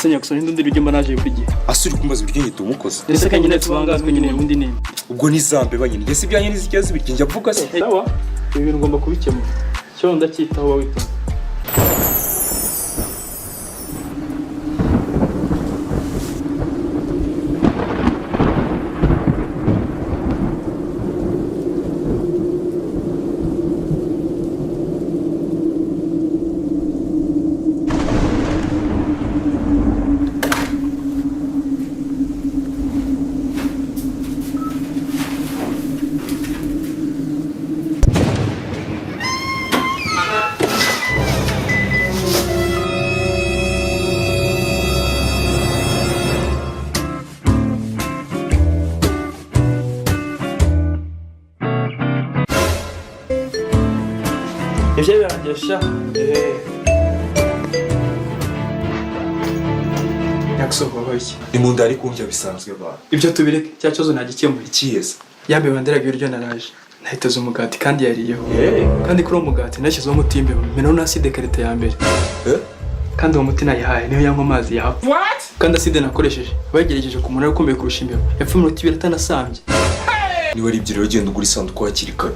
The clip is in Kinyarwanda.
Ese nyakusoni ndi undi mba naje buri gihe. Asuri kumbaza ibiryo nyita umukozi. Ndetse kandi nyine tubangazwe nyine ubundi nini. Ubwo nizambe banyine. Njye si ibyanjye nizijya zibirya njya mvuga se. Sawa, ibi bintu ngomba kubikemura. Cyo ndacyitaho wowe witonda. Ibyo birangiye sha. Nyakusohoka wabaye iki? Ni mu nda ari kundya bisanzwe ba. Ibyo tubireke, cya kibazo nagikemuye. Ikiyeza. Yambaye banderaga ibiryo naraje. Nahiteze umugati kandi yariyeho. Kandi kuri uwo mugati nashyizeho umuti w'imbeba, menaho na acide karite ya mbere. Kandi uwo muti nayihaye niyo yanywa amazi yapfa. Kandi acide nakoresheje bagerageje ku muntu ukomeye kurusha imbeba. Yapfa iminota 2 atanasambye. Niba ari ibyo rero genda ugura isanduku hakiri kare.